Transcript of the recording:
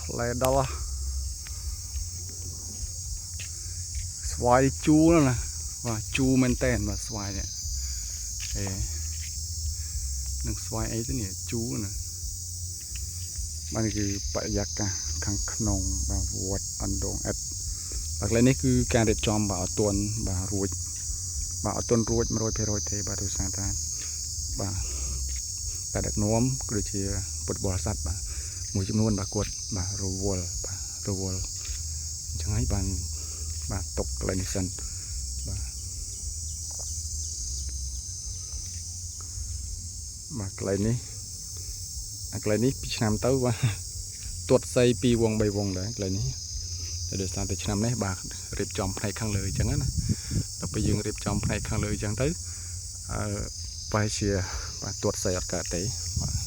ផ្លែដល់ស្វាយជូរណាស់ណាបាទជូរមែនតែនបាទស្វាយនេះអេនឹងស្វាយអីទៅនេះជូរណាបាទនេះគឺបរិយាកាសខាងក្នុងបាទវត្តអណ្ដូងអិតបាទកន្លែងនេះគឺការរៀបចំបាទអត់ទាន់បាទរួចបាទអត់ទាន់រួច100%ទេបាទដោយសារថាបាទការដឹកនាំក៏ដូចជាពុទ្ធបរិស័ទបាទមួយចំនួនបាទគាត់បាទរវល់បាទរវល់អញ្ចឹងហើយបានបាទຕົកកន្លែងនេះសិនបាទបាទកន្លែងនេះអាកន្លែងនេះពីឆ្នាំទៅបាទទាត់សីពីរវង3វងដែរកន្លែងនេះតែដោយសារតែឆ្នាំនេះបាទរៀបចំផ្នែកខាងលើអញ្ចឹងណាដល់ពេលយើងរៀបចំផ្នែកខាងលើអញ្ចឹងទៅអឺប្រហែលជាបាទទាត់សីអត់កើតទេបាទ។